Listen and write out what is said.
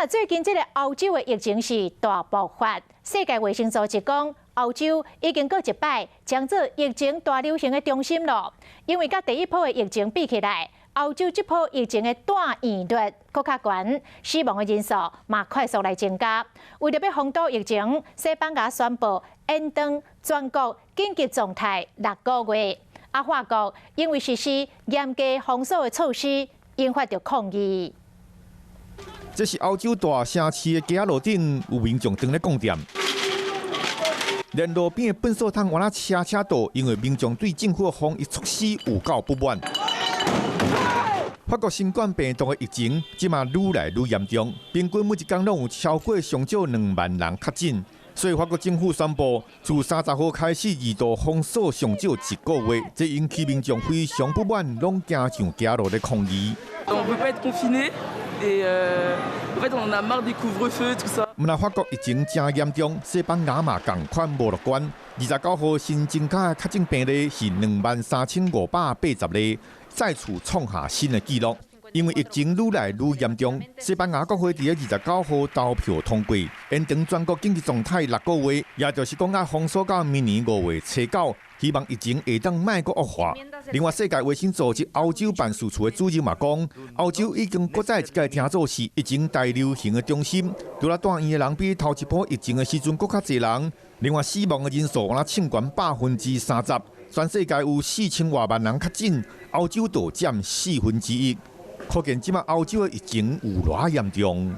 啊，最近這个歐洲的疫情是大爆發，世界衛生組織講，歐洲已經閣一擺將做疫情大流行的中心囉。因為佮第一波的疫情比起來，歐洲這波疫情的住院率閣較懸，死亡的人數嘛快速來增加。為著欲防堵疫情，西班牙宣布延長全國緊急狀態6個月。啊，法國因為實施嚴格封鎖的措施，引發著抗議。這是歐洲大城市的街仔路頂，有民眾蹲咧講店，連路邊的糞埽桶猶若車車倒，因為民眾對政府的防疫措施有夠不滿。法國新冠病毒的疫情這馬愈來愈嚴重，平均每一工攏有超過上少2萬人確診，所以法國政府宣布，自30號開始二度封鎖上少一個月，這引起民眾非常不滿，攏行上街路咧抗議。 Et en fait, on en a marre des couvre-feux, tout ça. 毋但法國疫情誠嚴重，西班牙嘛仝款無樂觀。29號新增加的確診病例是23,580例，再次創下新的紀錄。因為疫情愈來愈嚴重，西班牙國會佇咧29號投票通過，延長全國緊急狀態6個月，也就是講愛封鎖到明年5月初9，希望疫情會當莫閣惡化。另外，世界衛生組織歐洲辦事處的主任嘛講，歐洲已經閣再一擺聽做是疫情大流行的中心，除了住院的人比頭一波疫情的時陣閣較濟人。另外，死亡的人數敢若衝懸30%，全世界有4000外萬人確診，歐洲就佔1/4。可見這馬歐洲的疫情有偌嚴重。